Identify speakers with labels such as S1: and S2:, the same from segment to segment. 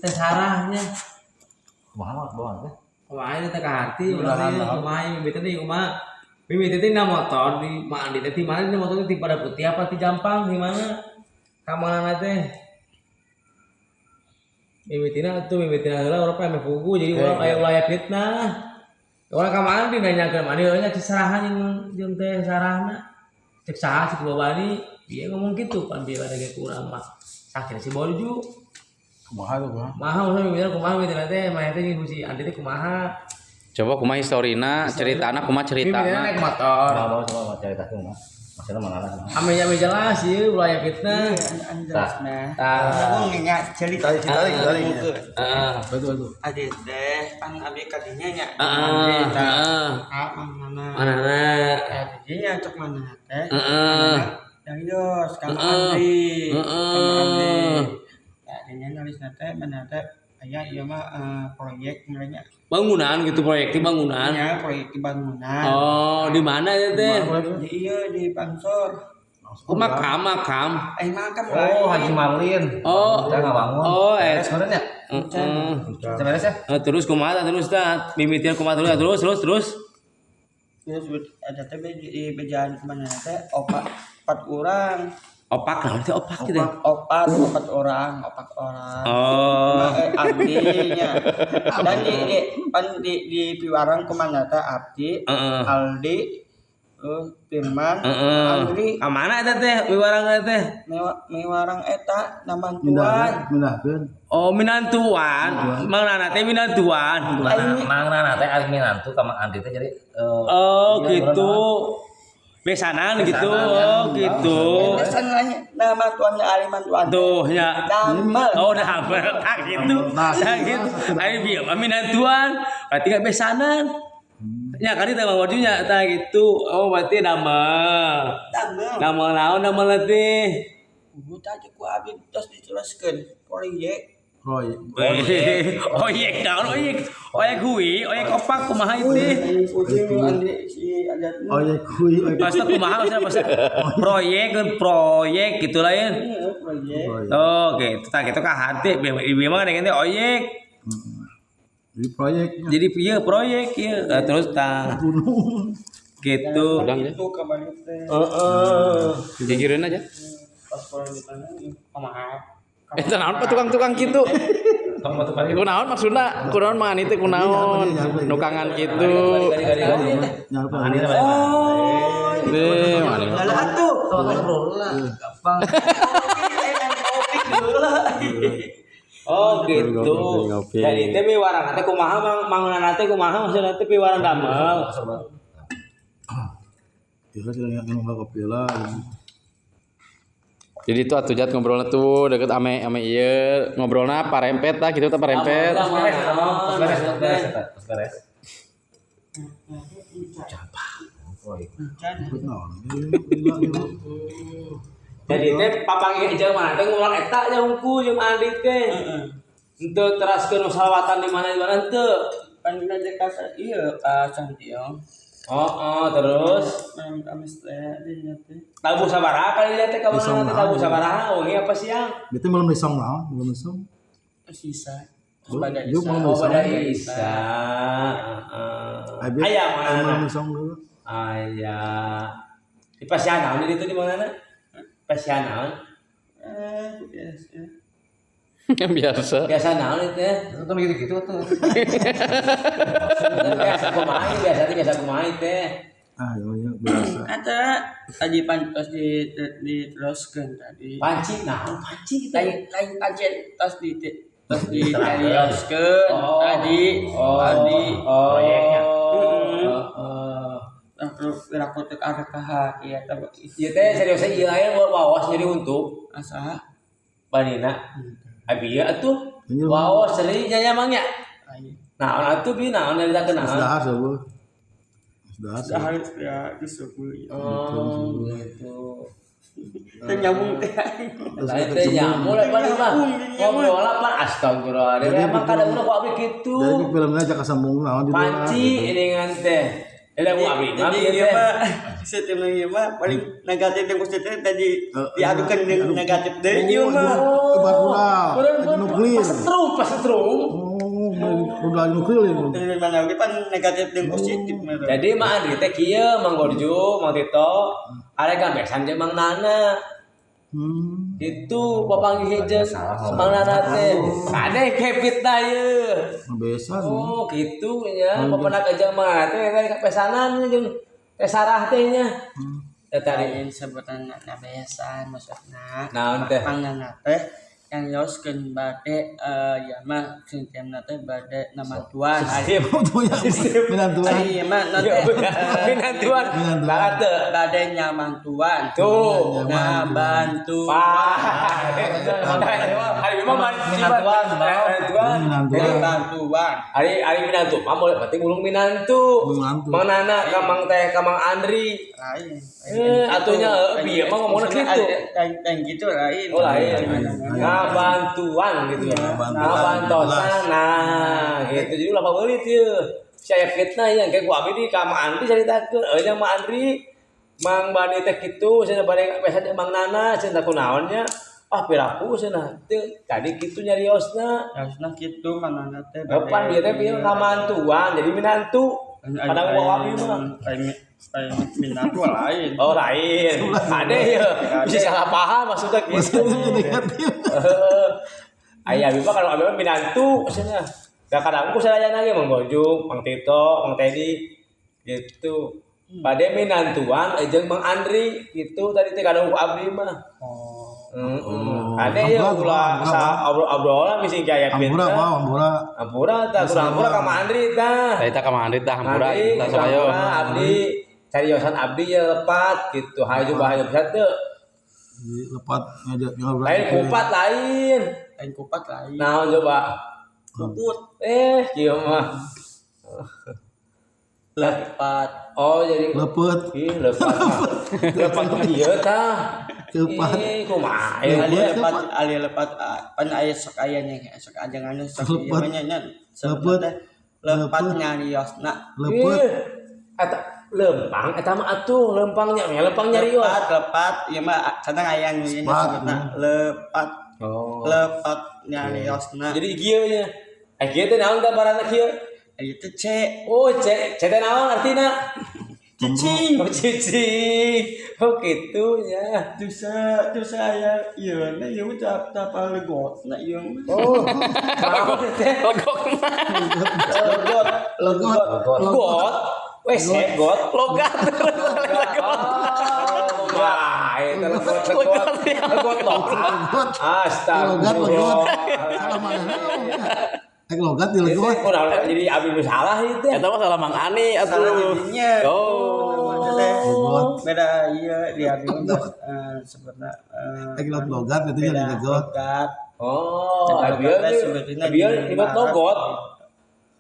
S1: Teh Sarahnya.
S2: Kumaha mah bawaan teh?
S1: Kumaha teh kaharti urang teh, kumaha mimiti teh, kumaha mimiti teh na motor di Mak Andi teh, di mana di motor teh, di Pada Putih apa di Jampang, di mana ka mana teh mimitina tuh? Mimitina heula urang meh pugu, jadi urang aya ulah aya fitnah. Urang ka Mak Andi nanyakeun, Mak Andi nya Cisarahan jeung jeung Teh Sarahna, cek saha, cek Bawani dia ngomong gitu pan, bieu ada ge kurang mah sakit si Borju.
S3: Kumaha tuh, kumaha?
S1: Kumaha maksudnya mimitina, kumaha mimitina teh maneh teh jeung si Andi teh kumaha?
S4: Coba kumaha historina, ceritana kumaha?
S1: Mimitina
S4: Ceritana.
S1: Naik motor.
S2: Kumaha bawa, coba cerita kumaha. Maksudnya mana lah?
S1: Ame ame jelas ieu ulah aya fitnah.
S5: Anu jelas mah.
S1: Tah.
S5: Aku nggak cerita.
S3: Tarik, tarik, tarik.
S1: Heeh.
S3: Betul, betul.
S5: Adi teh pan abi kadinya nya.
S1: Heeh, heeh.
S5: Ah, mana?
S1: Manana?
S5: Kadinya cek mana teh?
S1: Heeh.
S5: Yang yos kamu Andi. Kamu Andi. Ya, dinya nulis teh mana teh aya ieu mah proyek merenya.
S1: Bangunan gitu, proyek di bangunan.
S5: Ya, proyek di bangunan.
S1: Oh, di mana ya teh?
S5: Di iya di Pansor.
S1: Oh, makam, makam.
S5: Eh, makam.
S2: Oh, Haji Marlin.
S1: Oh.
S2: Kita ngabangun.
S1: Oh, eh.
S2: Beres kemarin ya?
S1: Heeh.
S2: Bisa beres ya?
S1: Eh, terus kumaha tah, terus tah mimitian kumaha terus terus terus terus.
S5: Terus ada teh di bejaan kemana teh opat, empat orang.
S1: Opak naon teh, opak gitu?
S5: Opat, opat orang, opat orang.
S1: Oh.
S5: Eh, abdinya dan di pan di piwarang kemana teh abdi, Aldi, Firman, Andri.
S1: Ka mana eta teh wiwarang teh?
S5: Miwarang eta namantuan.
S3: Mindahkeun.
S1: Oh, minantuan. Mang Nana teh minantuan.
S2: Mang Nana teh ari minantu ka Mang Andi teh, jadi
S1: Oh,
S2: iya,
S1: gitu. Besanan gitu. Oh, gitu.
S5: Besan nanya nama tuannya Ali mantuan.
S1: Tuh ya.
S5: Damel.
S1: Oh, damel. Tak gitu.
S3: Nah,
S1: Tak gitu. Ayo bieu mah minantuan. Berarti kan besanan. Ya kan itu Bang Warjunya tak gitu. Oh, berarti damel.
S5: Damel.
S1: Damel naon damel teh?
S5: Kudu tadi ku abdi terus diteruskeun proyek.
S3: Proyek.
S1: Oyek naon oyek? Oyek hui, oyek opak kumaha itu?
S5: Ujung andi si adat.
S3: Oyek hui, oyek.
S1: Maksudnya kumaha, maksudnya maksudnya proyek kan proyek gitu lah ya.
S5: Iya, proyek.
S3: Proyek.
S1: Oh, gitu. Tak gitu kah hati ieu mah kan teh oyek.
S3: Jadi proyeknya.
S1: Jadi iya proyek iya. Nah, terus tah
S3: Gunung.
S1: gitu.
S4: Udang ya.
S5: Itu kembali teh.
S1: Heeh.
S4: Gigireun aja.
S5: Pas kurang ditanya, kumaha?
S4: Eh, naon pak tukang-tukang kitu? Kunaon maksudna? Kunaon Mang Andi teh kunaon? Nukangan kitu.
S3: Nyapa?
S5: Oh,
S4: Deh, Mang Andi.
S5: lalu atuh.
S2: Gampang.
S5: Kopi dulu lah.
S1: Oh, gitu.
S4: Ngopi, ngopi.
S1: Jadi teh miwarang teh kumaha mang mangunan teh kumaha maksudna teh piwarang damel?
S3: Ya kan sudah minum kopi lah.
S4: Jadi itu atuh jat ngobrolna tuh deket ame ame ieu ngobrolna parempet lah gitu teh, parempet.
S2: Beres, beres, beres, beres, beres. Proyek.
S3: Naon?
S1: Jadi teh papanggih jeung mana teh ngomong eta aja hungkul jeung Andi teh. Henteu teraskeun salawatan di mana di mana henteu.
S5: Pan aja ka iya ka Santiong.
S1: Oh, terus
S5: Amis teh dinya teh.
S1: Tabuh sabaraha kali lihat teh ka
S3: Disong
S1: mana teh, tabuh sabaraha wengi apa siang?
S3: Berarti malam besong lah, malam besong.
S5: Sisa.
S3: Oh,
S5: Pada
S3: yuk,
S5: Isa.
S3: malam
S1: Oh,
S3: besong.
S1: pada Isa. Heeh.
S3: Abi,
S1: Aya mana?
S3: malam besong dulu.
S1: Aya. Di pasihan naon di ditu, di mana? Pasihan naon?
S5: Eh, biasa.
S4: Biasa.
S1: Biasa naon itu teh?
S2: Itu tuh gitu-gitu tuh.
S1: Biasa kumaha, biasa teh biasa kumaha teh?
S3: Ah, ya, ya, biasa.
S5: Eta tadi pan tos di diteruskeun tadi.
S1: Panci naon panci gitu?
S5: Lain lain panci tos di diteruskeun
S1: Oh.
S5: tadi
S1: Oh.
S5: tadi.
S1: Oh.
S2: Proyeknya.
S1: Heeh.
S5: Nah, terus aku teh ada kaha ieu teh.
S1: Ieu teh seriusnya ieu lain wawas nyeri untuk
S5: Asa
S1: banina. Abi ieu atuh.
S3: Ini
S1: Wawas seri nya mang nya.
S5: lain.
S1: Naon atuh bi, naon nyaritakeun naon?
S3: Dahar sebu. Dahar.
S5: Harus ya disebut.
S1: Oh, gitu.
S5: Teh nyambung teh.
S1: Lain teh nyambung lah pan mah. Ngobrol lah pan, astagfirullahaladzim.
S3: Jadi
S1: Emang kadang ku abdi kitu.
S3: Jadi filmnya aja kesambung naon judulna.
S1: Panci ini ngan teh. Ada ku abdi mah
S5: Jadi
S1: ieu
S5: ieu
S1: teh.
S5: mah sistem ieu mah paling negatif dan positif tadi diadukan dengan negatif deui ieu mah.
S3: Ibarat rudal, nuklir.
S1: Pas setrum, pas setrum.
S3: Oh, rudal nuklir itu.
S5: Dari mana oge pan negatif dan positif mah.
S1: Jadi Mang Andri teh kieu, Mang Gorjo, Mang Tito, arek gambesan jeung Mang Nana. Itu papanggih jeung Mang Nana teh. Kade ke fitnah ieu.
S3: Besan.
S1: Oh, gitu nya. Papenak aja Mang Nana teh eta kapesanan jeung teh Sarah teh nya. Teh tadi
S5: Lain sebutan nabesan maksudna.
S1: Naon teh?
S5: Pangnana teh yang yoskeun bade ya mah sistemna teh bade namantuan.
S1: Sistem.
S3: Minantuan.
S5: Ari ieu mah non teh
S1: Minantuan.
S3: Minantuan.
S1: Banget teu.
S5: bade nyamantuan.
S1: Tuh.
S5: Ngabantu.
S1: Wah. Ari mah
S2: Minantuan,
S1: minantuan.
S3: Minantuan.
S5: Bantuan.
S1: Ari ari minantu mah boleh berarti ulung minantu.
S3: Minantu.
S1: Mang Nana ka Mang Teh ka Mang Andri.
S5: Lain.
S1: Eh, atunya bieu mah ngomongna kitu.
S5: Lain gitu lain.
S1: Oh lain. Ngabantuan gitu ya. Ngabantosan. Nah, gitu. Jadi ulah pabeulit ieu. Saya fitnah ya kayak gua abdi ka Mang Andri caritakeun. Euy nya Mang Andri Mang Bani teh kitu cenah bade biasa jeung Mang Nana cenah kunaon nya. Ah piraku cenah. Teu tadi kitu nyariosna.
S5: Harusna kitu manana teh.
S1: Depan dia teh pieu ngamantuan jadi minantu. Padahal gua abdi mah.
S5: Lain minantu lain.
S1: Oh lain. Ada ya. Bisa salah paham maksudnya gitu.
S3: Maksudnya negatif.
S1: Ayah abi mah kalau abi mah minantu maksudnya. Gak kadang aku saya lagi Mang Bojung, Mang Tito, Mang Teddy gitu. Pada minantuan jeung Mang Andri gitu tadi teh kadang ku abdi mah.
S5: Oh.
S1: Heeh. Ada ya
S3: Ampura,
S1: ulah
S3: ampura,
S1: sa obrol-obrolan bisi gaya
S3: Ampura,
S1: pinter.
S3: wow, ampura.
S1: Ampura tah kurang ampura ka Mang Andri tah.
S4: Tadi tak ka Mang Andri tah hampura
S1: Andri,
S4: tah sama yo.
S1: ampura, abdi cariosan abdi ya lepat gitu. Hayu bahaya bisa teu.
S3: Di lepat ngajak ngobrol.
S1: Lain kupat lain.
S5: Lain kupat lain.
S1: Naon coba?
S5: Kukut.
S1: Kieu mah.
S5: Lepat.
S1: Oh, jadi
S3: Lepet.
S1: Ih, lepat. Lepat kieu tah.
S3: Lepat.
S1: Ih, kumaha ya?
S5: Ali
S3: Lepat,
S5: lepat, ali lepat, pan aya sok aya nya, sok ajangan sok ieu
S3: Lepat.
S5: mah nya nya.
S3: Lepet.
S5: Lepat
S3: Lepet.
S5: nyariosna.
S3: Lepet.
S1: Ih, eta lempang eta mah atuh lempangnya, ya lempang nyarios.
S5: Lepat, lepat, ieu mah kadang aya nu ieu
S3: Lepat,
S5: sebutna lepat.
S1: Oh.
S5: Lepat nyariosna.
S1: Jadi kieu nya. Eh kieu teh naon gambaranna kieu?
S5: Itu C.
S1: Oh, C, C teh naon artina?
S5: Cicing.
S1: Oh, cicing. Oh, kitu nya.
S5: Terus saya ieu na ieu mah teu apa legotna ieu mah.
S1: Oh. Naon teh?
S4: Legok mah.
S5: Legot.
S3: Legot.
S1: Got. Wes, got.
S4: Logat.
S1: Oh, wah, itu legot, legot, legot logat.
S3: Logat, legot.
S1: Astagfirullah.
S3: Salah mana? Eh logat di
S1: Itu
S3: legot.
S1: kurang jadi abi nu salah itu.
S4: Eta mah salah Mang Ani
S5: Salah
S4: atuh.
S5: jadinya.
S4: Oh.
S3: Legot.
S5: Beda iya di abi mah sebenarnya
S3: Eh logat itu jadi
S5: beda
S3: legot.
S5: logat.
S1: Oh,
S5: Beda
S1: abi
S5: logat teh sebetulnya
S1: abi
S5: di
S1: nyebut
S5: Arab.
S1: logot.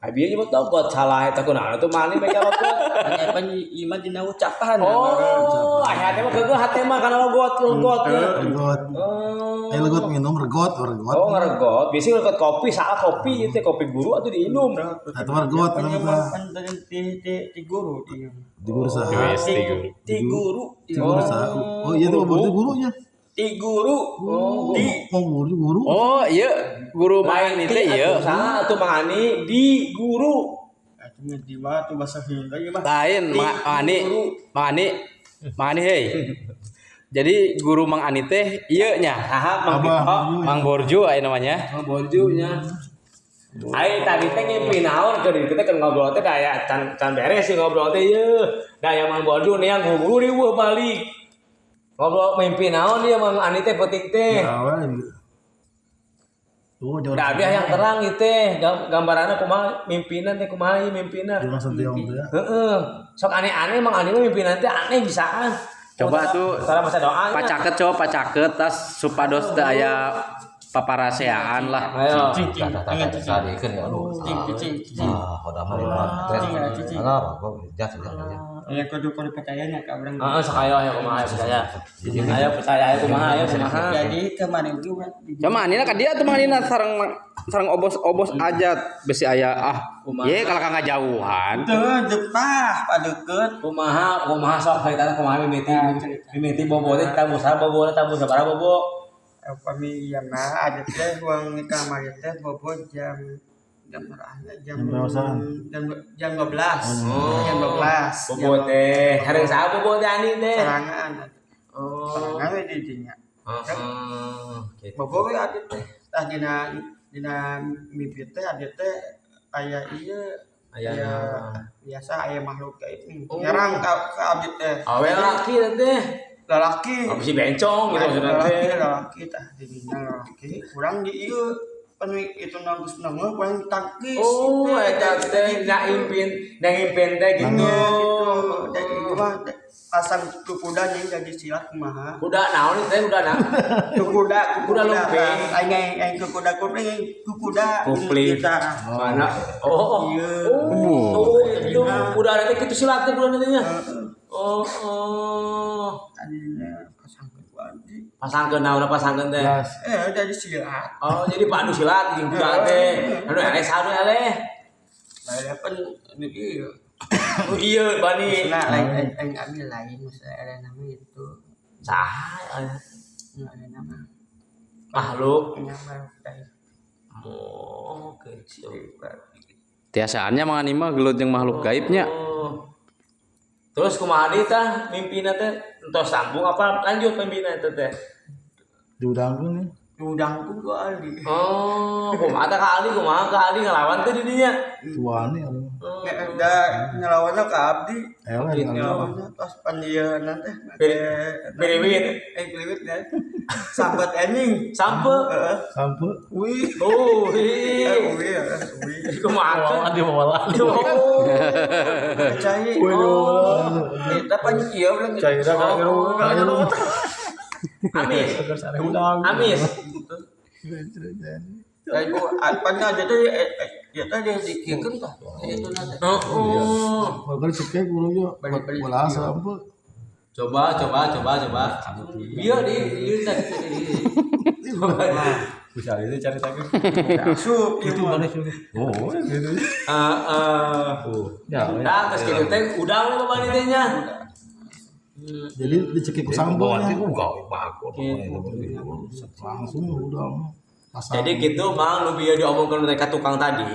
S1: Abi nyebut logot salah eta kunaon atuh mani mereka logot.
S5: Hanya pan ieu mah dina ucapan.
S1: Oh, hate mah keukeuh hate mah kana logot, logot.
S3: Legot.
S1: Oh.
S3: Eh legot minum regot, regot.
S1: Oh, ngeregot. Biasanya ngeregot kopi, salah kopi itu kopi guru atau diinum.
S3: Atau regot
S5: Pan ieu
S3: namanya.
S5: mah pan ti ti ti guru ieu.
S3: Di guru saha?
S4: Wes ti guru.
S5: Ti guru.
S3: Di guru saha? Oh iya tuh berarti gurunya.
S5: Ti guru. Ti
S3: Oh guru guru.
S4: Oh, iya guru Mang Ani teh iya.
S1: Salah atuh Mang Ani di guru.
S5: Atuh mah di mah tuh bahasa Sunda ieu mah.
S4: Lain Mang Ani, Mang Ani, Mang Ani hei. Jadi guru Mang Ani teh ieu nya.
S1: Saha Mang
S3: Abah,
S1: Tito.
S4: Mang Borju aya namanya.
S1: Mang Bonju nya. Ai tadi teh ngimpi naon ke diri kita kan ngobrol teh daya can can beres sih ngobrol teh ieu. Daya Mang Bonju nih yang guru riweuh balik. Ngobrol mimpi naon dia Mang Ani teh penting teh.
S3: Ya, awal. Oh, jangan.
S1: Da abdi yang terang ieu teh gambaranna kumaha mimpinan teh kumaha ieu mimpina.
S3: Jangan sentiong tuh ya.
S1: Heeh. Sok aneh-aneh Mang Ani mah mimpinan teh aneh bisaan.
S4: Coba tuh
S1: Cara masa doa.
S4: Pacaket coba pacaket tas supados teu aya paparaseaan lah.
S1: Ayo.
S5: Cing cing.
S2: Tadi kan ya aduh.
S5: Cing cing cing.
S2: Ah, udah mah lewat.
S5: Cicing, cicing.
S2: Alah, kok jatuh jatuh.
S5: Ya kudu kudu percaya nya ka urang.
S1: Heeh, sok ayo ayo kumaha ayo percaya. Ayo percaya ayo kumaha ayo kumaha.
S5: Jadi kemarin itu urang di
S4: Cuma anina ka dia tuh mang anina sareng sareng obos-obos aja besi aya ah. Ye kalau kang ngajauhan.
S5: Teu jepah padeukeut.
S1: Kumaha kumaha sok caritana kumaha mimiti mimiti bobo teh tamu saha bobo tamu sabaraha bobo.
S5: Upami ieu mah ada teh ruang di kamar teh bobo jam jam berapa? Jam
S3: Jam berapa?
S5: Jam jam 12. Jam 12.
S1: Bobo teh sareng saha bobo teh ani teh.
S5: Serangan.
S1: Oh.
S5: Serangan we di dinya.
S1: Heeh. Gitu.
S5: Bobo we abdi teh tah dina dina mimpi teh abdi teh aya ieu
S1: Aya naon?
S5: biasa aya makhluk gaib nih.
S1: Oh.
S5: Nyerang ka abdi teh.
S1: Awe laki teh.
S5: Lalaki.
S1: Apa sih bencong gitu maksudnya
S5: Lalaki,
S1: teh.
S5: lalaki tah di dinya lalaki. Kurang di ieu pan itu nangis nangis kurang ditangkis.
S1: Oh, eta teh na impin, na impin teh gitu.
S5: Gitu. Dan itu mah pasang ku kuda jeung jadi silat kumaha.
S1: Kuda naon teh kuda naon?
S5: Ku kuda, ku
S1: Kuda lumping.
S5: Aing aing aing ku kuda kupling, aing ku kuda.
S1: Kupling.
S5: Kita.
S1: Mana? Oh.
S5: Iya.
S1: Oh, itu kuda nanti kitu silat teh kuda nantinya. Oh, oh.
S5: Tadinya pasang ku anjing.
S1: Pasangkeun naon pasangkeun teh?
S3: Jelas.
S5: Eh, jadi silat.
S1: Oh, jadi padu silat jeung kuda teh. Anu eleh saha nu eleh?
S5: Lah pan ini ieu.
S1: Oh iya, bani.
S5: Maksudna lain aing aing ambil lain maksudna ada nama itu.
S1: Saha?
S5: Nu ada nama.
S1: Makhluk.
S5: Nya makhluk gaib.
S1: Oh, gitu.
S4: Tiasaannya mang ani mah gelut jeung makhluk gaibnya.
S1: Oh. Terus kumaha deui tah mimpina teh entos sambung apa lanjut mimpina teh teh?
S3: Diudangkeun nih.
S5: Udangku ku Ali.
S1: Oh, kumaha tah ka Ali kumaha ka Ali ngelawan teh di dinya.
S3: Tuane ari.
S5: Nek da nyelawanna ka abdi.
S3: Eleh ali.
S5: Nyelawanna pas pandieuna teh make
S1: Biriwit.
S5: Eh biriwit deh. Sambat ening.
S1: Sampe.
S5: Heeh.
S3: Sampe
S5: Wih.
S1: Oh,
S5: Eh,
S1: hi.
S5: wih, wih.
S1: Kumaha teh?
S2: Di bawah.
S1: Oh.
S5: Cai. Eta pan ieu urang.
S2: Caira
S1: Oh. Amis. Amis.
S5: Lain ku pan aja teh ya teh dia dikiekeun tah. Itu na teh.
S1: Oh.
S3: Bakal cekek kudu ge
S5: Balik-balik.
S3: bola sampe.
S1: Coba coba coba coba. Iya di ieu teh.
S2: Bisa itu cari lagi.
S5: Asup ieu mah.
S2: Oh, gitu.
S1: Heeh.
S2: Ya,
S1: Nah, terus kitu teh udang we babani teh nya.
S3: Jadi dicekek ku sampe
S2: Berarti
S3: nya.
S2: ku gawe bagus.
S3: Langsung udang. Pasang.
S1: Jadi gitu mang nu bieu diomongkeun mereka tukang tadi.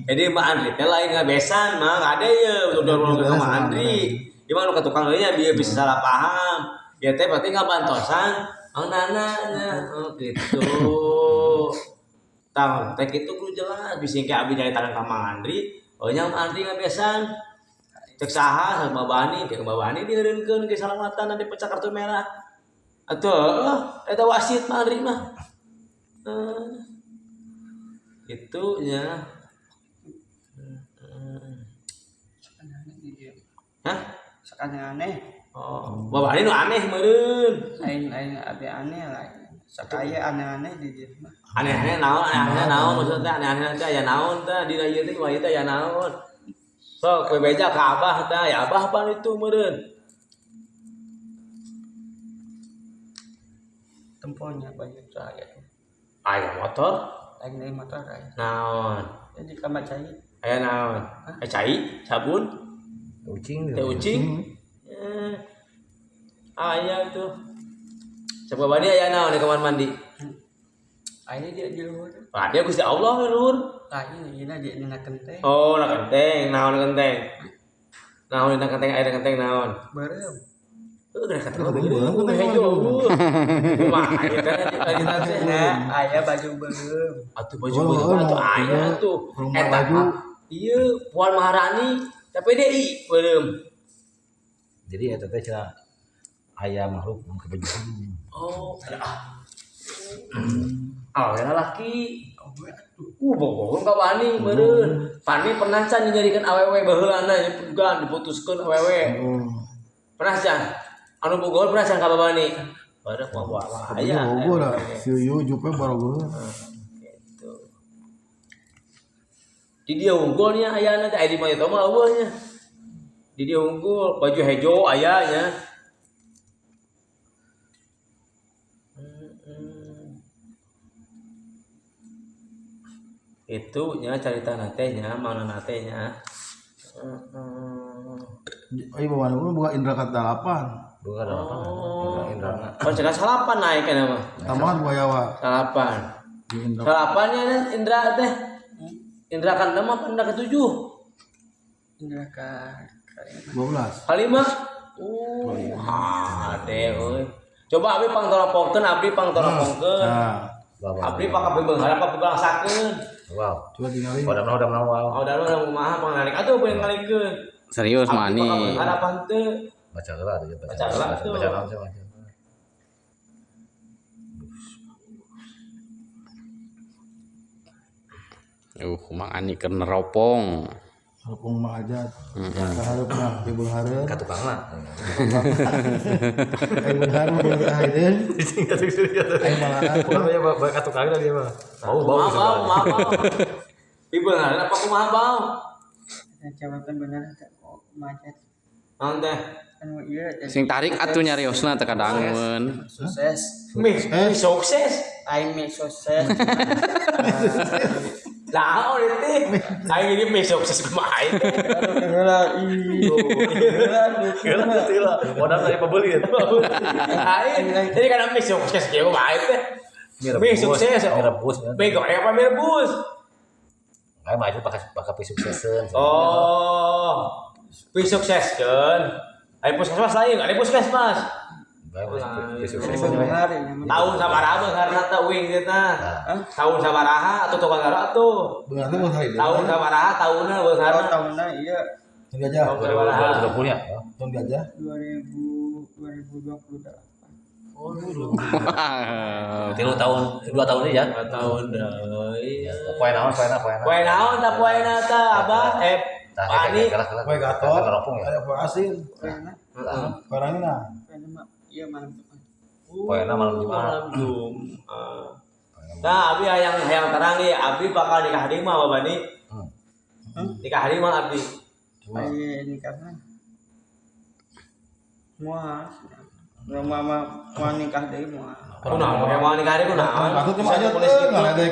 S1: Jadi Mbak Andri teh lain ngabesan mang ada ye udah ngomong ke Mbak Andri. Ieu mah nu ka tukang deui nya bieu bisa salah paham. Dia teh berarti ngabantosan Mang Nana nya. Oh gitu. Tah teh kitu kudu jelas bisi engke abdi nyari tangan ka Mang Andri. Oh nya Mang Andri ngabesan. Cek saha sama Bani, cek Bani dieureunkeun ke salamatan nanti pecah kartu merah. Atuh, eta wasit Mang Andri mah. Itu ya. Hah?
S5: Aneh-aneh.
S1: Oh, bapak ini nu aneh meureun.
S5: Lain lain abdi aneh lain. Sakaya aneh-aneh di dieu mah.
S1: Aneh-aneh naon, aneh-aneh naon maksudnya aneh-aneh teh aya naon teh di ieu teh kumaha ieu teh aya naon. Sok we beja ka abah teh, ya abah pan itu meureun.
S5: Temponya banyak saya.
S1: Aya motor,
S5: Lain lain motor lain.
S1: naon?
S5: Jadi kamar cai.
S1: Aya naon? Aya cai, sabun,
S2: Ucing.
S1: teh ucing. Eh, aya tuh. Coba bani aya naon di kamar mandi?
S5: Aya dia di luhur.
S1: Wah, dia Gusti Allah we luhur.
S5: Lain ieu dia dina kenteng.
S1: Oh, na kenteng, naon kenteng. Naon dina kenteng, aya kenteng naon.
S5: Beureum.
S1: Heuh, kena kenteng.
S3: Kenteng beureum, kenteng
S1: Hejo. Kumaha ieu teh lagi teh.
S5: Nah, aya baju beureum.
S1: Atuh baju
S3: Oh,
S1: beureum
S3: oh,
S1: atuh aya
S3: iya.
S1: tuh.
S3: Rumah
S1: Eta
S3: baju.
S1: Ieu Puan Maharani PDI beureum.
S2: Jadi eta teh cenah aya makhluk nu baju.
S1: Oh, ada ah. Ah, laki. Bobogoh ka Wani meureun. Fani pernah can nyarikan awewe baheulana nya bukan diputuskeun awewe.
S3: Oh.
S1: Pernah can? Anu bogoh pernah can ka Babani? Baru wah wah wah
S3: Aya
S1: aya.
S3: bogo lah. Si Uyu jupe barogo.
S1: Gitu. Di dia unggulnya ayana teh aya di mah eta mah eueuh nya. Di dieu unggul baju hejo aya nya. Itu nya carita teh nya, mana teh nya.
S3: Ayo bawa mana buka indra ka dalapan.
S2: Bukan ada apa? Indra.
S1: Oh, cenah salapan naik kan mah.
S3: Tambahan buaya wa.
S1: Salapan.
S3: Di indra.
S1: Salapannya indra teh. Indra kan enam apa indra ketujuh?
S5: Indra ka
S3: 12.
S1: Kalima. Hade euy. Coba abdi pangtoropongkeun, abdi pangtoropongkeun.
S3: Nah,
S1: Abdi pangkabeung beunghar apa beulangsakeun.
S2: Wow.
S3: coba tinggalin.
S2: Udah mana udah mana wow.
S1: Oh, da urang kumaha pangnalik atuh pengen ngalikeun.
S4: Serius
S1: Abdi
S4: mani.
S1: pangkabeunghar apa henteu?
S2: Baca lah aja baca.
S1: Baca lah tuh.
S2: Baca naon sih baca.
S4: Mang Ani keur neropong.
S3: Harupung mah aja. Kahareupna ibu hareup.
S2: Ka tukang lah.
S3: Ibu hareup beunghar hideung. Aing malahan.
S2: Bukan ya ka tukang dia mah. Bau bau.
S1: Kumaha bau, kumaha bau. Ibeunghar apa kumaha bau?
S5: jawaban bener teh kok macet.
S1: Naon teh?
S5: Anu ieu
S4: Sing tarik atuh nyariosna teh kadangun.
S5: sukses.
S1: Mih, sukses.
S5: Aing mih sukses.
S1: Lah, oh itu. Aing ini mih sukses kumaha aing.
S5: Heula ih. Heula
S2: Modal saya pembeli.
S1: Aing jadi kan mih sukses kieu kumaha aing teh. Mie sukses.
S2: Mie rebus.
S1: Mie goreng apa mie rebus?
S2: Kayak mah itu pakai pakai pi suksesan.
S1: Oh, pi sukseskeun. Ari puskesmas lain, ari puskesmas.
S2: Pi suksesan.
S5: Beunghar ini mah.
S1: Tahun sabaraha beungharna teh uing teh tah. Tahun sabaraha atuh tukang garuk atuh.
S3: Beunghar teh beunghar hideung.
S1: Tahun sabaraha taunna
S5: Oh,
S1: beungharna.
S5: tahunna ieu
S3: Tahun gajah.
S1: Tahun sabaraha.
S2: 20 ya.
S3: Tahun gajah.
S5: 2000 2028.
S2: Tilu tahun, 2 tahun ini ya.
S1: 2 tahun deui.
S2: Poe naon, poe naon, poe naon.
S1: Poe naon tah poe na tah Abah? Pak Ani.
S3: Poe gatot.
S2: Keropong ya.
S3: Ada poe asin.
S5: Poena
S3: Poe ranginang.
S5: poena mah ieu malam Jumat.
S2: Poe na malam Jumat.
S1: Malam Jumat. Nah, abi hayang terang nih, abi bakal nikah deui mah Abah Bani. Nikah deui mah abdi.
S5: Aye nikah mah. Moal. Moal mah moal nikah deui moal.
S1: Kunaon make moal nikah deui kunaon?
S3: Patut mah
S1: Bisa
S3: aja
S1: tulis
S3: teh
S1: gitu.
S3: ngaledek.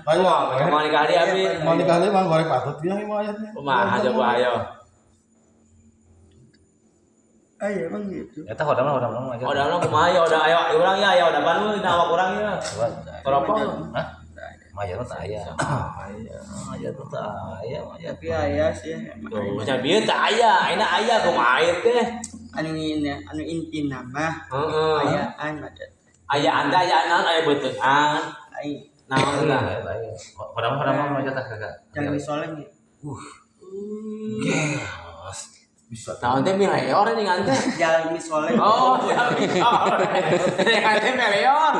S3: Ayo.
S1: Make moal nikah deui abi.
S3: Mau nikah deui mah goreng patut dia mah ayatnya.
S1: Kumaha coba ayo.
S5: Aye emang gitu.
S2: Eta hodam hodam aja.
S1: Odana kumaha ya oda ayo urang ya aya oda banu dina awak urang ya. Teropong.
S2: Hah? Maya nu teu aya. Maya nu teu aya, maya.
S5: Tapi aya sih emang
S1: Tuh, nya bieu teh aya, ayeuna aya kumaha ieu teh.
S5: anu ini anu intina mah
S1: Heeh.
S5: ayaan mah teh.
S1: Aya anda aya naon aya beuteungan.
S5: Aing
S1: Naon tah?
S2: Hodam hodam aja tah kagak.
S5: jangan soleh nih.
S3: Bisa.
S1: Naon teh mileor ini ngan teh.
S5: Jalmi soleh.
S1: Oh, ya teh meleor.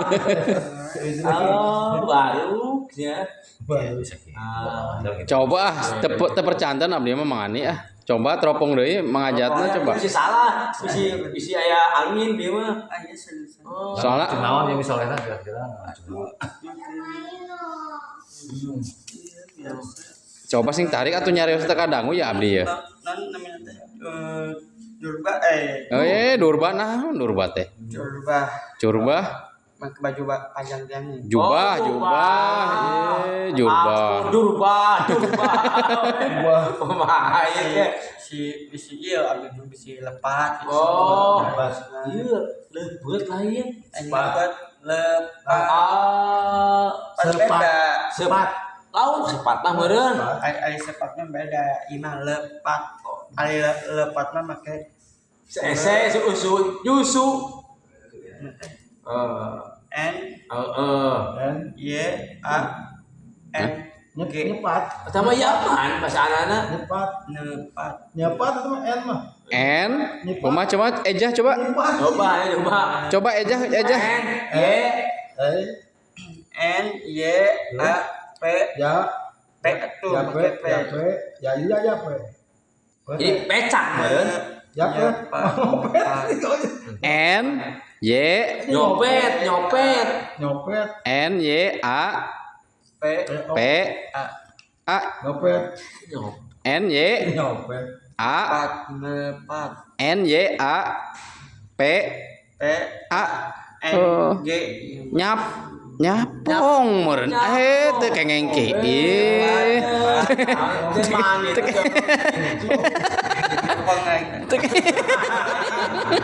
S1: Oh, baru ya.
S3: Baik.
S4: Coba ah, teu percanten abdi mah Mang Ani ah. Coba teropong deui mangajatna coba.
S1: Bisi salah, bisi bisi aya angin bieu mah.
S5: Aya serius.
S1: Oh.
S4: Soalnya
S2: Naon yang misalnya kira-kira.
S4: coba sing tarik atuh nyarios teh kadangu ya abdi ya.
S5: Non namanya teh jurba
S4: Oh, durba naon durba teh?
S5: jurba
S4: Curbah,
S5: make baju panjang tiang nih.
S4: jubah,
S1: Oh,
S4: jubah, jubah.
S1: Aku durba, durba. Kumaha ieu teh?
S5: Si bisi ieu abdi mah bisi lepat.
S1: Oh.
S5: Lepat.
S1: Ieu leubeut lain.
S5: Lepat lepat.
S1: Ah,
S5: Pan beda.
S1: sepat. Lauk sepat mah meureun.
S5: Ari sepat mah beda. Imah lepat. Ari lepat mah make
S1: Ese susu yusu. Eh,
S5: N
S1: heeh.
S3: N
S5: Y A N G
S3: nyepat.
S1: Sama Yaman bahasa anak-anak.
S3: Nyepat.
S5: nepat.
S3: Nyepat itu mah N mah.
S4: N, kumaha coba ejah coba.
S3: Nyepat.
S1: Coba ya coba.
S4: Coba ejah ejah.
S1: N Y
S3: Eh,
S5: N Y A P
S3: ya
S5: P tuh
S3: ya P
S5: make P.
S3: ya P ya iya ya P.
S1: Jadi pecak meureun.
S3: Ya P.
S5: Nyepat.
S4: N Y
S1: Nyopet, nyopet.
S3: Nyopet.
S4: N Y A
S5: P
S4: P
S5: A
S4: A
S3: Nyopet.
S1: Nyopet.
S4: N Y
S3: Nyopet.
S4: A
S5: 4
S4: N Y A P
S5: P
S4: A
S5: N G.
S4: Nyap nyapong meureun eh teu kengeng ki. Ih.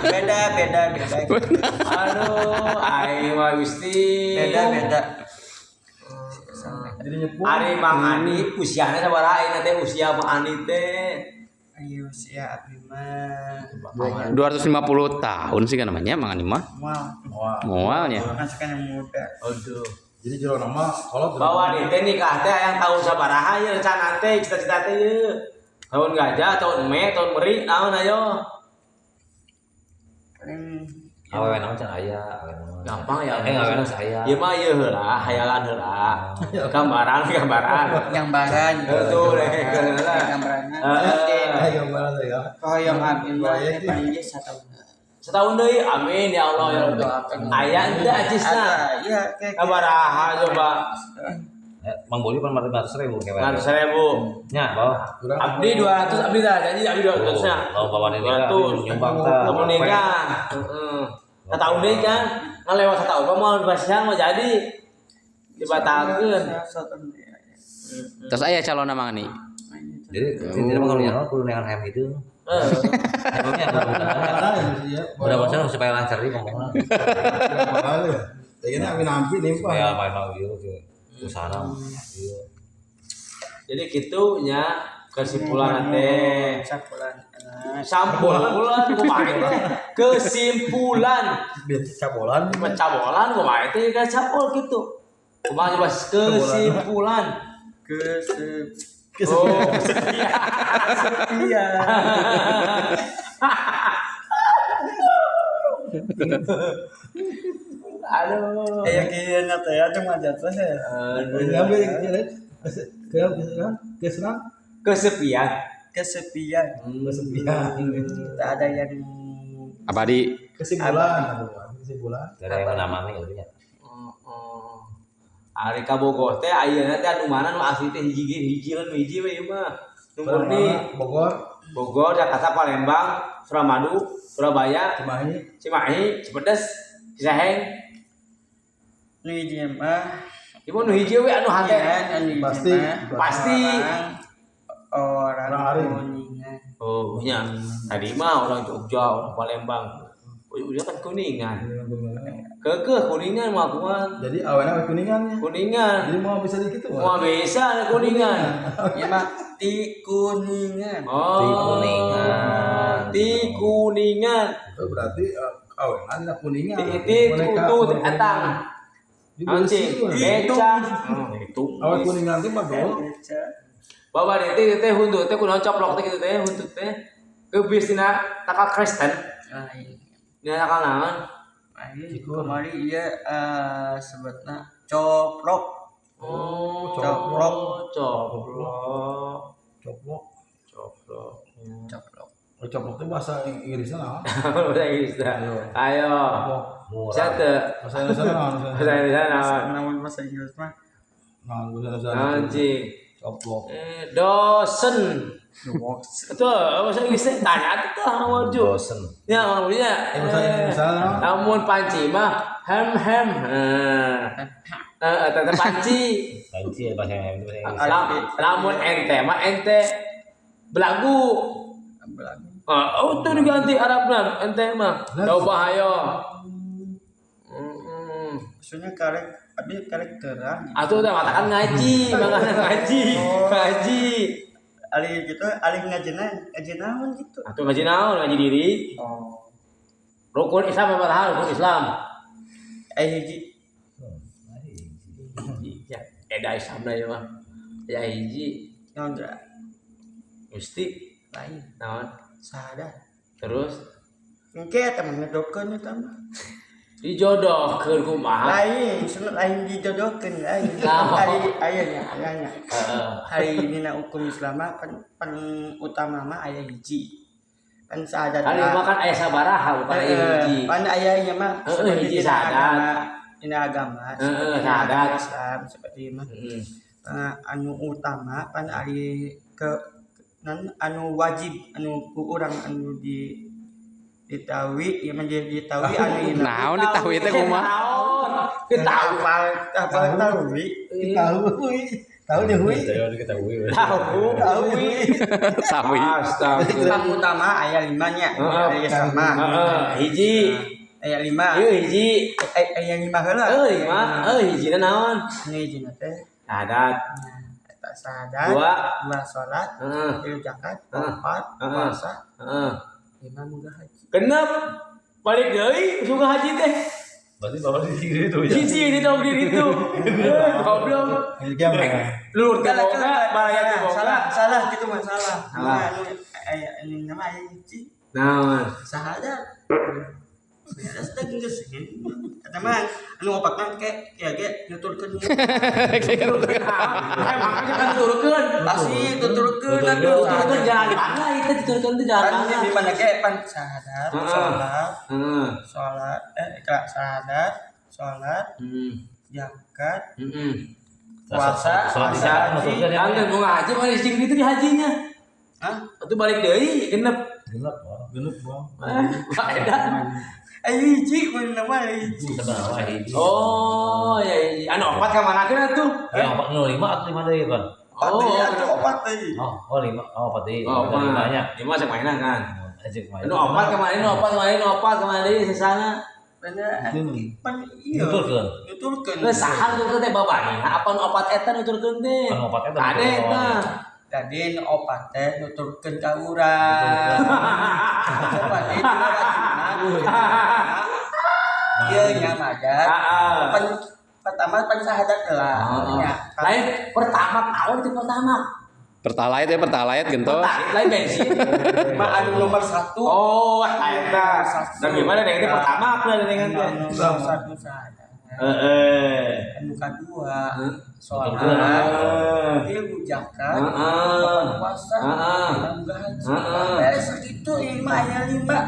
S5: Beda beda beda.
S1: Aduh, aing mah Gusti.
S5: Beda beda.
S3: Jadi nyepung.
S1: Ari Mang Andi usiana sabaraha ayeuna teh usia Mang Andi teh?
S5: Ayo usia abdi mah
S4: 250 tahun sih kan namanya Mang Andi mah.
S5: moal.
S3: Wah.
S4: Moalnya.
S5: Kan sekarang yang muda.
S1: Aduh.
S3: Jadi jero nama kolot
S1: Bawa di teh nikah teh hayang tahun sabaraha ieu rencana teh cita-cita teh ieu. Tahun gajah, tahun me, tahun meri, naon ayo.
S5: Paling
S2: Awewe naon can aya, awewe naon.
S1: Gampang ya.
S2: Eh, awewe naon saya.
S1: Ieu mah ieu heula, hayalan heula. Gambaran, gambaran.
S5: gambaran.
S1: Betul, deh, heula.
S5: Gambarannya.
S1: Heeh.
S3: Eh, gambaran ya.
S5: Hoyong abdi mah paling ge satahun.
S1: Setahun deui, amin ya Allah ya Rabbi. Aya henteu acisna.
S5: Iya, kayak
S1: Sabaraha coba?
S2: Mang Boli pan 500.000 kewe.
S1: 500.000.
S2: Nya, bawa.
S3: Kurang
S1: Abdi 200, abdi dah janji abdi 200 nya.
S2: Oh, bawa nikah,
S1: 200.
S2: nyumbang tah.
S1: Kamu nikah. Heeh. Setahun deui kan. Ngalewat setahun mah moal dipasihan mah jadi dibatalkeun.
S4: Terus aya calonna Mang Andi.
S2: Jadi tidak mah kalau nyaron kudu neangan hayam hideung.
S1: Heeh.
S2: Hayamnya
S3: Gambaran ya.
S2: mudah-mudahan supaya lancar di ngomongna.
S3: Gambaran ya. Jadi ini amin ampi nih Pak.
S2: Supaya main mau ieu ke usaha ieu.
S1: Jadi kitu nya kesimpulan teh.
S5: Sapulan.
S1: Sampulan kumaha teh? Kesimpulan.
S3: Biar cabolan.
S1: Mencabolan kumaha teh ka capol kitu. Kumaha coba kesimpulan.
S5: Kesep.
S1: Oh,
S5: Iya.
S1: Aduh.
S5: Kayak kieu na teh atuh mah jatuh teh.
S3: Ini ambil ke ke senang
S1: Kesepian.
S5: Kesepian.
S3: kesepian.
S5: Tak ada yang
S4: Abadi.
S3: Kesimpulan, kesimpulan.
S2: Tidak ada yang menamani gitu nya.
S1: Oh. Ari ka Bogor teh ayeuna teh anu mana nu asli teh hiji ge hiji lah nu hiji we ieu mah. Nu murni
S3: Bogor,
S1: Bogor, Jakarta, Palembang, Suramadu, Surabaya,
S3: Cimahi,
S1: Cimahi, Cipedes, Cisaheng.
S5: nu hiji mah.
S1: Ieu nu hiji we anu hate.
S5: Iya, anu hiji
S3: Pasti.
S5: mah.
S1: Pasti.
S5: Orang
S3: Orang Aring.
S5: Kuningan.
S1: Oh, nya. Tadi mah orang Jogja, orang Palembang. Oh, udah kan Kuningan. Keukeuh Kuningan mah kumaha.
S3: Jadi awalnya awe kuningan ya.
S1: Kuningan.
S3: Jadi mau bisa dikit tuh.
S1: Mau bisa Kuningan.
S5: Ieu mah ti Kuningan.
S1: Oh.
S2: Ti Kuningan.
S1: Ti Kuningan.
S3: Oh, berarti awalnya tidak kuningan.
S1: Ti ti
S3: Boneka-
S1: tutu
S3: boneka
S1: etang.
S3: Di
S1: Anjing,
S3: besi,
S1: beca. Itu.
S3: Awe kuningan itu mah dong.
S1: Bapak teh teh huntut teh kunaon coplok teh kitu teh huntut teh. Keubis dina takal Kristen.
S5: Lain.
S1: Dina takal naon?
S5: Lain. Kemari ieu sebutna coplok.
S1: Oh,
S5: Coplok.
S1: Coplok.
S3: Coplok.
S1: Coplok.
S5: Coplok.
S3: Oh, coplok itu bahasa Inggrisnya naon?
S1: Bahasa Inggris dah. Ayo.
S3: Coplok.
S1: Bisa teu?
S3: Bahasa Indonesia naon?
S1: Bahasa Indonesia naon?
S5: Namun bahasa Inggris mah
S3: Naon bahasa Indonesia?
S1: Anjing.
S3: Coplok.
S1: Dosen. Itu bahasa Inggrisnya tanya tuh sama Warjo.
S2: Bosen.
S1: Ya, orang punya.
S3: Bahasa Indonesia naon?
S1: Namun panci mah hem hem. Tete panci.
S2: Panci ya bahasa itu bahasa Inggris.
S1: Lamun ente mah ente belagu.
S5: Belagu.
S1: Oh, itu diganti Arabna ente mah. Coba ayo.
S5: Maksudnya karek abi karek terang.
S1: Atau udah matakan ngaji, makanya ngaji, ngaji.
S5: Ali gitu, ali ngajina, ngaji naon gitu.
S1: Atau ngaji naon, ngaji diri.
S5: Oh.
S1: Rukun Islam apa hal rukun Islam?
S5: Eh hiji
S1: Ya, eda Islam lah ya mah. Ya hiji
S5: naon dra?
S1: mesti
S5: Lain.
S1: naon.
S5: Sahadat.
S1: Terus
S5: Engke eta mah ngedokeun eta mah.
S1: dijodohkeun kumaha?
S5: Lain, maksudna lain dijodohkeun lain.
S1: Nah.
S5: Hari aya nya, aya nya.
S1: Heeh.
S5: Hari dina hukum Islam mah pan utama mah aya hiji. Pan sahadat.
S1: Kan ieu mah kan aya sabaraha bukan aya hiji.
S5: Pan aya nya mah
S1: Heeh, hiji
S5: dina
S1: sahadat.
S5: agama, dina agama,
S1: Heeh,
S5: seperti dina
S1: sahadat.
S5: agama Islam seperti mah.
S1: Heeh.
S5: Anu utama pan ari ke Nan anu wajib anu ku urang anu di ditawi ieu mah ditawi anu ieu.
S4: Naon ditawi teh kumaha?
S1: Naon? Ketahui.
S5: Apal tawi.
S3: Tahu hui. Tahu deh hui.
S1: Tahu.
S3: Tahu hui.
S4: Tawi.
S1: Astagfirullah.
S5: Yang utama aya 5 nya.
S1: Heeh.
S5: Aya sama.
S1: Heeh, hiji.
S5: Aya 5.
S1: Ieu hiji.
S5: Aya 5 heula.
S1: Euy, lima. Euy, hijina naon?
S5: Anu hijina teh
S1: Syahadat.
S5: eta syahadat,
S1: Dua.
S5: dua salat,
S1: Heeh.
S5: tilu zakat,
S1: Heeh.
S5: empat
S1: Heeh.
S5: puasa,
S1: Heeh.
S5: lima munggah haji.
S1: Genep. Balik deui suka haji teh.
S2: Berarti bapak di sini itu ya.
S1: Hiji ini dong di itu. Goblok. Lur teh boga, baraya teh boga.
S5: Salah, salah gitu mah salah.
S1: Salah.
S5: Anu aya anu nama aya hiji
S1: Naon?
S5: syahadat. Syahadat teh geus. Eta mah anu opatna ke kieu ge nuturkeun.
S1: Makanya kan tuturkeun.
S5: Pasti tuturkeun atuh.
S1: Tuturkeun jalan mana itu tuturkeun teh jalan
S5: Kan
S1: mana.
S5: di mana ge pan syahadat,
S1: Heeh.
S5: salat,
S1: Heeh.
S5: salat sahadat, salat, zakat,
S1: Heeh.
S5: puasa,
S2: Sholat
S5: puasa,
S2: isya
S5: haji.
S2: nuturkeun ya.
S1: Kan geus bunga haji mana sing itu di hajinya.
S5: Hah?
S1: Atuh balik deui genep.
S2: Genep, oh.
S3: Genep bang.
S1: Pak Edan.
S5: Eh hiji mun nama hiji.
S2: Sebenarnya hiji.
S1: Oh, ya ya. Anu opat ka mana keun atuh?
S2: Ya, empat nol lima atau lima deui kan?
S5: Opat
S1: Oh,
S5: deui
S1: oh.
S5: atuh opat deui.
S2: Oh, oh lima, oh empat deui.
S1: Oh,
S2: Ada limanya.
S1: Lima sok mainan kan.
S2: Ajik main.
S1: Anu opat ka mana, anu opat ka mana, anu opat ka mana deui sesana.
S5: Bener pan iya.
S2: Nuturkeun.
S5: Nuturkeun.
S1: Geus saha nuturkeun teh babani? Apa nu opat eta nuturkeun teh?
S2: Anu opat eta
S1: Kade eta.
S5: Tadi nu opat teh nuturkeun ka urang. Coba deui nu wajibna. Ieu nya majar.
S1: Heeh.
S5: Pan pertama pan syahadat lah. Nya.
S1: Lain pertama tahun itu pertama.
S4: Pertalite ya pertalite gentos.
S1: Pertalite lain bensin.
S5: Mah anu nomor 1.
S1: Oh, eta. Dan gimana dengan itu pertama aku lah dengan teh.
S5: Anu nomor 1 syahadat.
S1: Heeh.
S5: Anu kadua salat.
S1: Heeh.
S5: Tilu zakat.
S1: Heeh.
S5: Opat puasa.
S1: Heeh.
S5: Lima munggah haji.
S1: Heeh.
S5: Segitu lima aya lima.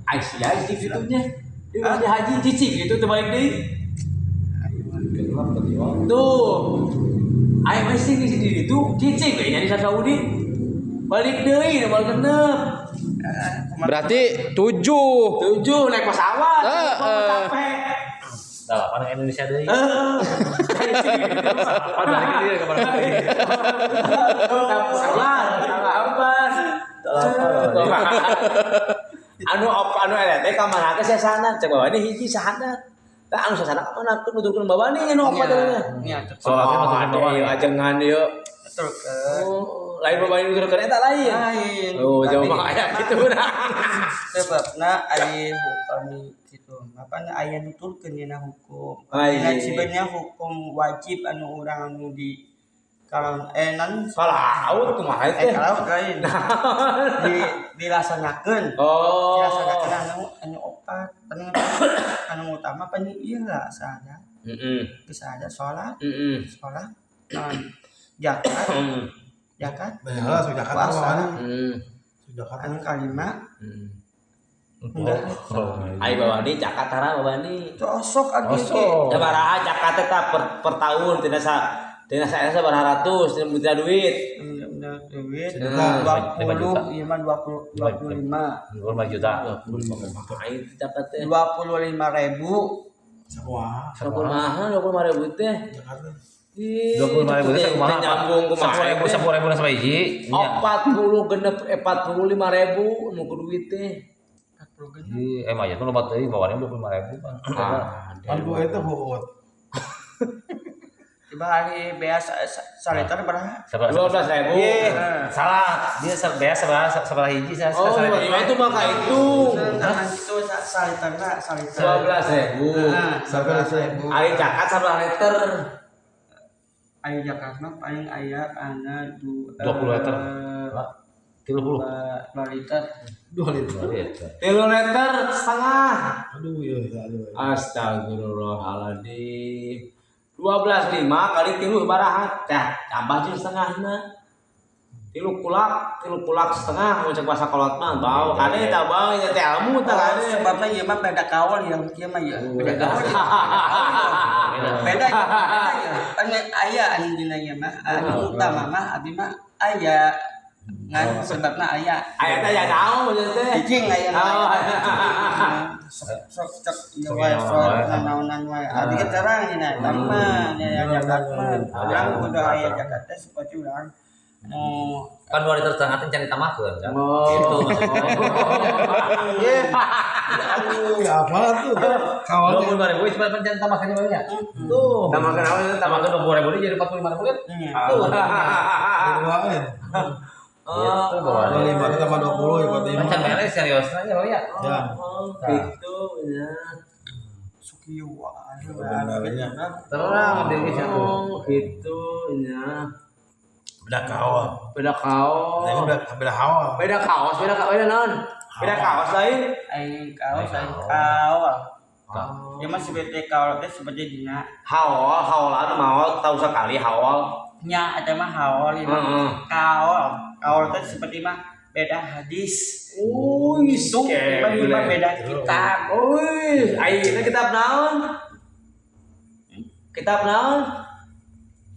S1: Aisyah di situnya. Dia masih haji cicik gitu tuh balik deui. Tuh. Ayo masih di sini itu cicik we nya di Saudi. Balik deui nomor genep.
S4: Berarti 7.
S1: 7 naik pesawat.
S4: Heeh.
S1: Capek.
S2: Delapan yang Indonesia deui.
S1: Heeh.
S2: Delapan balik deui ke mana?
S1: Pesawat, delapan. Anu op anu eta teh ka mana ke sesana cek bawa ini hiji sahadat. Tah anu sesana ka mana nuturkeun bawa nih anu opat teh.
S5: Nya
S2: Sholatnya nuturkeun bawa
S1: Ayo ajengan ieu.
S5: nuturkeun.
S1: Oh, lain bawa ini nuturkeun eta lain.
S5: Lain.
S1: Oh, jauh
S5: Tapi-
S1: mah aya kitu nah.
S5: Sebabna ari hukum kitu. Apa aya nuturkeun dina hukum.
S1: Ah, iya.
S5: Sebenarnya hukum wajib anu urang anu di kalau nan
S1: Kalaut kumaha teh?
S5: kalau lain di dilaksanakeun.
S1: Oh.
S5: Dilaksanakeun anu anu opat anu anu utama pan ieu lah syahadat.
S1: Heeh.
S5: Geus ada salat,
S1: Heeh.
S5: salat, naon zakat, zakat,
S3: Banyak lah sok Jakarta
S5: Puasa.
S3: mah.
S1: Heeh.
S3: Sok Jakarta.
S5: anu kalima
S2: Oh,
S1: Ayo bawa ni Jakarta bawa ni.
S5: Osok atuh
S2: Osok.
S1: Sabaraha Jakarta teh per tahun tina sa tina sa sabaraha ratus tina minta duit.
S5: Udah duit
S1: Sejuta.
S5: 20 iya mah 20 25
S2: 25 juta.
S1: Ayo Jakarta teh.
S5: 25.000
S3: Sakumaha.
S1: Sakumaha 25.000 teh.
S3: Jakarta.
S1: Ih,
S2: 25.000 teh sakumaha?
S1: Nyambung kumaha?
S2: 10.000 10.000 sampai hiji. Nya.
S1: 40 genep 45.000 nu ku duit teh.
S2: Ih, mah ya tuh loba teuing bawaannya 25.000 kan.
S3: Pan gua eta buut.
S5: Coba hari bea saliter berapa?
S1: 12.000.
S2: Salah, dia bea sabaraha hiji saya
S1: Oh, itu mah ka itu.
S5: Nah, itu saliterna saliter.
S1: 12.000.
S5: Nah,
S3: 11.000.
S1: Ari zakat 11 liter.
S5: Ayo Jakarta mah paling aya ana
S2: 20 liter. 30.
S5: 2 liter.
S3: 2 liter.
S1: 3 liter setengah.
S3: Aduh ya, aduh.
S1: Astagfirullahaladzim. 12.5 kali 3 baraha. Tah, tambah jeung setengahna. 3 kulak setengah mun cek bahasa kolot mah bau. Kade tah bang ieu teh ilmu tah kade.
S5: Sebabna ieu mah beda kawal ya, ieu mah ya. Beda kawal. Beda ya, beda ya. Pan aya anu dina ieu mah, anu utama mah abdi mah aya. Ngan sebabna aya.
S1: Aya teh aya naon maksudnya teh?
S5: Cicing aya.
S1: Oh.
S5: Sok sok cek ieu wae sok nanaonan wae. Adi ge terang dina eta mah nya zakat mah. Urang kudu aya zakat teh seperti urang mau
S2: Kan 2 liter setengah teh can ditambahkeun kan.
S1: Oh.
S2: Gitu maksudnya.
S3: Aduh, apa tuh? Kawalnya.
S2: 22.000 cuma can ditambahkeun banyak. Tuh.
S1: Tambahkeun naon itu?
S2: Tambahkeun 20.000 jadi 45.000 kan?
S5: nya.
S2: Tuh.
S3: Dua ya.
S2: Gitu bawaannya.
S3: 25 tambah 20 ya 45.
S2: Macam beres seriusnya ya, Bang, ya.
S3: Ya.
S1: Oh, gitu ya.
S5: Sok ieu wae.
S3: Sebenarnya.
S2: Terang diri satu.
S1: Oh, gitu ya.
S3: Beda kawal.
S1: Beda kaos.
S3: Nah, ini beda beda hawa.
S1: Beda kaos, beda kaos, beda naon? Beda kaos lain.
S5: Aing kaos aing kaol. Ya mah seperti kaol teh seperti dina
S1: Haol, haolan mau tahu sekali haol.
S5: nya eta mah haol ieu mah.
S1: Heeh.
S5: Kaol. Kaol teh seperti mah beda hadis.
S1: Wih,
S5: Itu ieu mah beda kitab.
S1: Wih, ayeuna kitab naon? Kitab naon?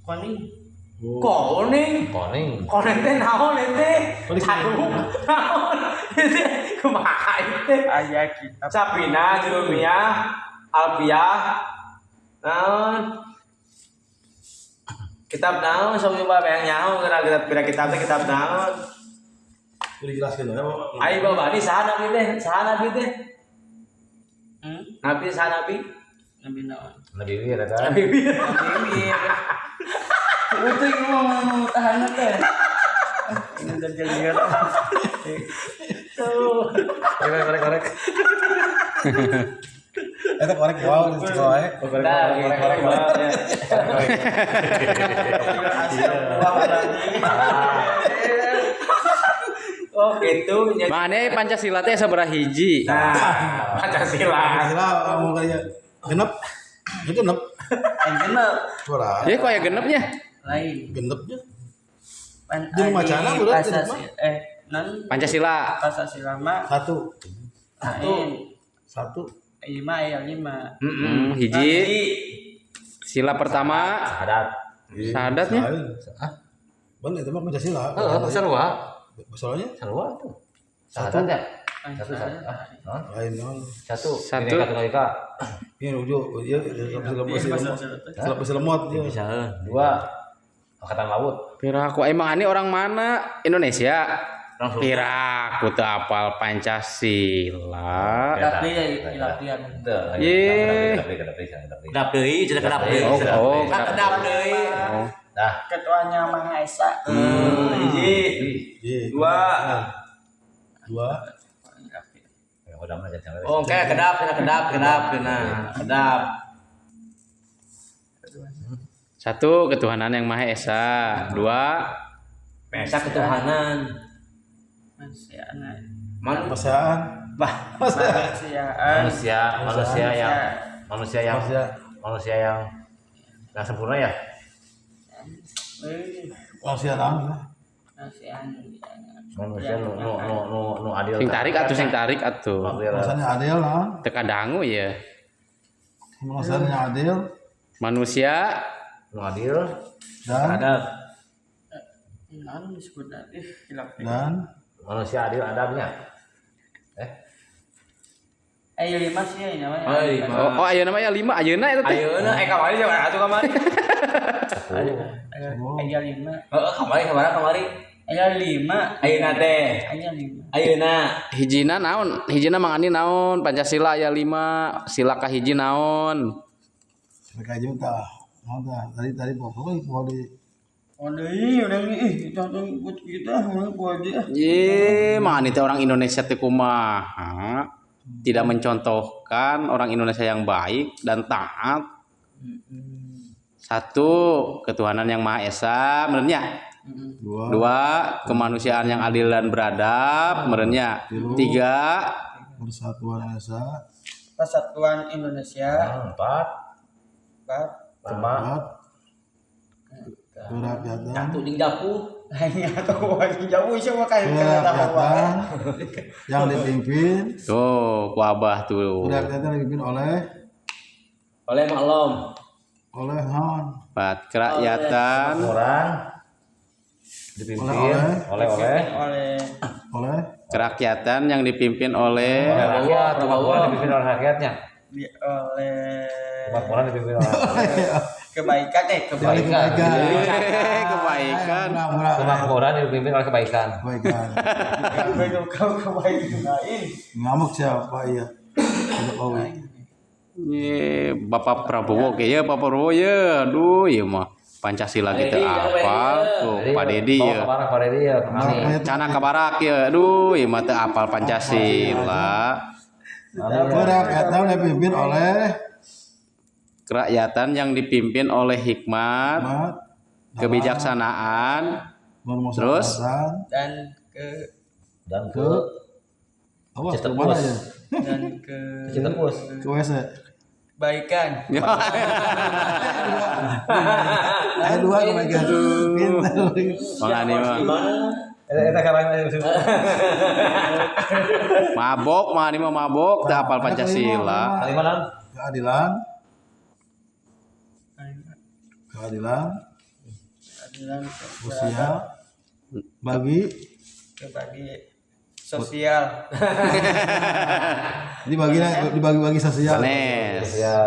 S5: Kuning.
S1: Koning.
S2: Koning.
S1: Koning teh naon teh? Caduk naon? Teh kumaha teh?
S5: Aya kitab.
S1: Sapina, Jurumiyah, Alfiyah. Naon? Kitab naon sok coba bayang nyaho geura kitab beda kitab teh kitab naon?
S3: Udah dijelaskan ya.
S1: Ayo bapak ini saha nabi teh? Saha nabi teh?
S5: Hmm?
S1: Nabi saha nabi?
S5: Nabi naon?
S2: Nabi Wir kan.
S1: Nabi.
S5: Nabi. Utuh mau tahan teh. Ini udah jadi
S1: Tuh.
S2: Korek korek korek.
S3: Eta korek wow di sekolah ya.
S1: Nah, gitu.
S2: Korek korek.
S1: Oh, gitu.
S4: Mana Pancasila teh sabaraha hiji?
S1: Nah, Pancasila.
S3: Pancasila mau kayak genep. Itu genep.
S5: Genep.
S3: Suara.
S4: Ya kok aya genepnya?
S5: Lain.
S3: Genepnya.
S5: Pan
S3: Jeung macana udah,
S5: non
S4: Pancasila.
S5: Pancasila mah
S3: Satu.
S5: satu
S3: Satu.
S5: lima ya lima.
S4: Hiji. Sila pertama
S2: Syahadat.
S4: Syahadatnya?
S3: Hah? Bener itu mah Pancasila.
S2: Heeh, sarua.
S3: Soalnya
S2: Sarua tuh. Syahadat ya. Satu satu. Ah,
S3: lain naon.
S2: Satu.
S4: Satu.
S2: Bhinneka Tunggal Ika.
S3: Ini rujuk dia lemot lemot dia.
S1: Bisa.
S2: Dua. Angkatan Laut.
S4: Piraku emang ini orang mana? Indonesia.
S2: Langsung.
S4: Piraku teu apal Pancasila.
S5: Latihan.
S4: Ye.
S1: Kedap deui, cenah kedap deui.
S4: Oh, oh,
S1: Kan kedap deui.
S4: Oh.
S2: Nah,
S5: Ketuanya Maha Esa.
S1: Hiji,
S3: Iya.
S1: dua.
S3: Dua.
S2: ya udah mah jangan.
S1: Oh, kayak kedap, cenah kedap, kedap, cenah kedap.
S4: Satu, ketuhanan yang Maha Esa. Dua,
S1: Esa ketuhanan.
S5: Manusiaan.
S1: Man,
S3: Pasaan.
S1: bah,
S5: Manusiaan.
S2: Manusia, manusia yang manusia yang
S3: Manusia.
S2: manusia yang yang sempurna ya.
S3: Manusia naon lah.
S5: Manusiaan.
S2: Manusia nu nu nu nu, nu adil.
S4: sing tarik atuh sing tarik atuh.
S2: Adil.
S3: Manusianya adil naon.
S4: Teu kadangu ya.
S3: Manusianya adil
S4: Manusia
S2: Nu adil.
S3: dan
S1: kedap.
S5: Non disebut ih hilap.
S3: dan
S2: Manusia adil adabnya.
S5: Ayo lima sih ya namanya.
S1: Oh, lima.
S4: Oh, oh ayeuna mah ya lima ayeuna eta teh.
S1: Ayeuna eh kamari sabaraha atuh kamari?
S5: Ayo lima.
S1: Heeh, kamari sabaraha kamari?
S5: Ayo lima.
S1: Ayeuna teh.
S5: Ayo lima.
S1: Ayeuna.
S4: Hijina naon? Hijina Mang Andi naon? Pancasila aya lima, sila kahiji naon?
S3: mereka juta. Naon tah tadi tadi pokoknya mau di
S5: Oh deui urang ih tonton ikut kita urang kuat dia.
S4: Ye, Mang Andi teh orang Indonesia teh kumaha? Tidak mencontohkan orang Indonesia yang baik dan taat. Satu, ketuhanan yang Maha Esa, menurutnya.
S3: dua.
S4: Dua, kemanusiaan yang adil dan beradab, menurutnya. Tiga,
S3: Persatuan Esa.
S5: Persatuan Indonesia.
S2: Empat.
S5: Empat.
S2: Lima.
S3: Empat. Kerakyatan.
S1: Satu jeung japuh.
S5: Hanya tahu aja jauh sih mah kayak
S3: Kerakyatan yang dipimpin
S4: tuh, ku abah tuh.
S3: kerakyatan yang dipimpin oleh
S1: Oleh maklum.
S3: oleh naon
S4: Empat, kerakyatan
S2: Orang. Dipimpin
S3: Oleh-
S2: oleh oleh
S5: oleh
S3: Oleh
S4: Kerakyatan yang dipimpin oleh
S2: oleh rakyat, kemakmuran dipimpin oleh rakyatnya.
S5: oleh
S2: Kemakmuran dipimpin oleh rakyat.
S5: kebaikan
S3: oleh
S5: kebaikan
S3: kebaikan.
S4: Kebaikan.
S3: Murah, murah.
S2: Kemakmuran dipimpin oleh kebaikan.
S3: Kebaikan.
S5: Kebaikan lain.
S3: Ngamuk siapa iya. Pak Jokowi.
S4: Ye, Bapak Prabowo ke ya, Bapak Prabowo ya. Aduh, ieu mah Pancasila gitu apal tuh Pak Dedi
S2: Bawa
S4: ya.
S2: ke barak Pak Dedi ya, kemana?
S4: Cana kabarak ya. Aduh, ieu mah teu apal Pancasila.
S3: Kerakyatan dipimpin oleh
S4: Kerakyatan yang dipimpin oleh hikmat,
S3: Mat,
S4: kebijaksanaan, Terus?
S5: Dan ke
S2: Dan ke
S3: Awas,
S2: Cetepus.
S3: kemana ya?
S5: dan ke
S2: Citepus.
S3: Ke WC.
S5: kebaikan.
S3: Ada dua kebaikan. Pintar.
S4: Mang Ani mah.
S2: Eta karang
S4: Mabok, Mang Ani mah mabok, teu apal Pancasila.
S2: Kelima naon?
S3: Keadilan. Keadilan
S5: Keadilan
S3: sosial bagi
S5: bagi sosial.
S3: dibagi dibagi-bagi sosial.
S4: Sanes.
S2: Ya.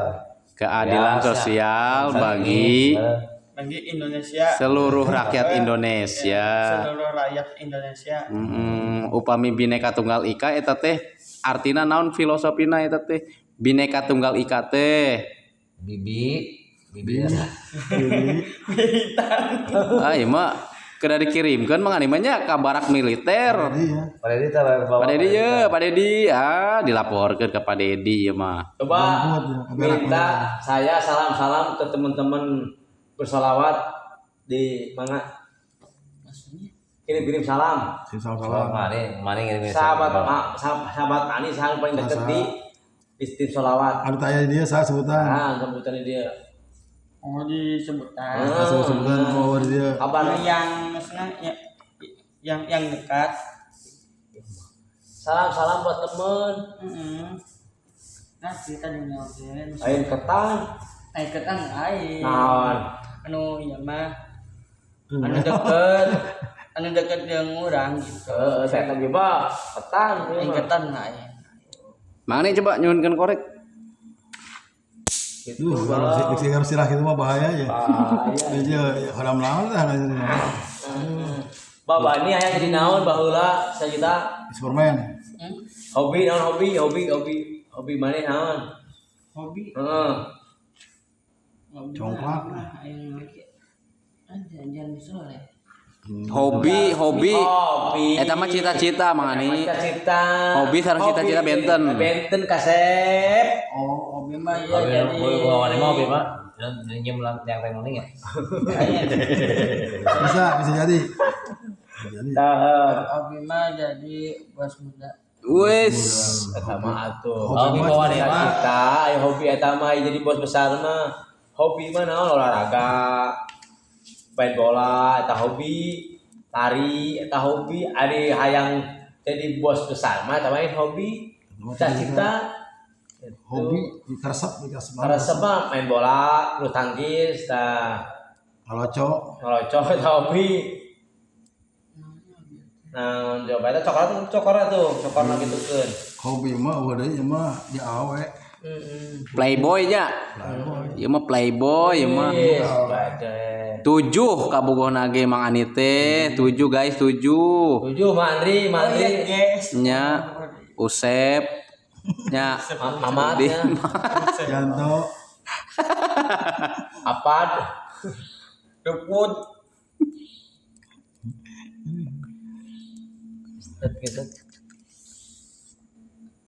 S4: Keadilan
S2: Ya,
S4: sosial bagi
S5: Bagi Indonesia,
S4: seluruh rakyat Indonesia.
S5: seluruh rakyat Indonesia.
S4: Upami Bhinneka Tunggal Ika eta teh artina naon filosofina eta teh Bhinneka Tunggal Ika teh.
S2: Bibi, bibi.
S4: Ah ieu mah kedah dikirimkeun Mang Ani mah nya ka barak militer.
S3: Iya.
S2: Pak Dedi teh bawa
S4: Pak Dedi ye, Pak Dedi ah dilaporkeun ke Pak Dedi ieu mah.
S1: Coba
S3: Kuat ya, keberak.
S1: minta saya salam-salam ke teman-teman bersolawat di mana? Kirim-kirim salam.
S3: Salam salam.
S2: Mane, mane ngirim
S1: Sahabat sahabat Ani sangat paling dekat di tim solawat.
S3: Ada tanya dia saya sebutan.
S1: Nah, sebutannya dia.
S5: Oh, disebutan.
S3: Saya sebutan oh dia.
S1: Kabar
S5: Yang maksudnya ya, yang dekat.
S1: salam-salam buat temen.
S5: Nah, kita dunia oke.
S1: Lain ketan.
S5: Lain ketan lain.
S1: Naon?
S5: Anu ieu mah anu deket, anu deket jeung urang gitu.
S1: Heeh, saya lagi mah ketan.
S5: Lain ketan lain.
S4: Mang Ani coba nyuhunkeun korek.
S3: Duh, kalau si harus sirah itu mah bahaya ya. Dia haram lawan lah.
S1: Bapak ini hayang jadi naon baheula sajuta
S3: Superman.
S1: Hobi naon hobi hobi hobi hobi mana naon?
S5: Hobi.
S1: Heeh.
S3: Congklak.
S5: Jangan soleh.
S4: Hobi, hobi.
S1: Hobi.
S4: Eta mah cita-cita Mang Ani.
S1: Cita-cita.
S4: Hobi sareng cita-cita benten.
S1: Benten kasep.
S5: Oh, hobi mah ya
S2: Hobi
S5: jadi
S2: bawa mah hobi mah nyium yang teng ya.
S3: Bisa, bisa jadi. Bisa jadi.
S5: Hobi mah jadi bos muda.
S4: Wes.
S1: Eta mah atuh.
S2: Hobi bawa mah.
S1: Cita-cita, aya hobi eta mah jadi bos besar mah. Hobi mah naon olahraga. Main bola eta hobi, lari eta hobi, ari hayang jadi bos besar mah eta main hobi. Cita-cita
S3: Hobi dikaresep, dikaresep.
S1: Karesep mah main bola, bulu tangkis, tah
S3: Ngalocok.
S1: ngelocok eta hobi. Nah, coba eta coklat coklat tuh, coklat gitukeun.
S3: Hobi mah udah deui mah di awe.
S4: Playboy nya. Ieu mah playboy ieu mah.
S1: Yes, badai.
S4: 7 kabogohna ge Mang Ani teh, 7 guys, 7.
S1: 7 Mak Andri, Mak Andri.
S5: Yes.
S4: Nya Usep nya
S1: Mamat
S4: Di-
S1: nya.
S3: Janto.
S1: Apad.
S5: Ruput.
S1: Gitu.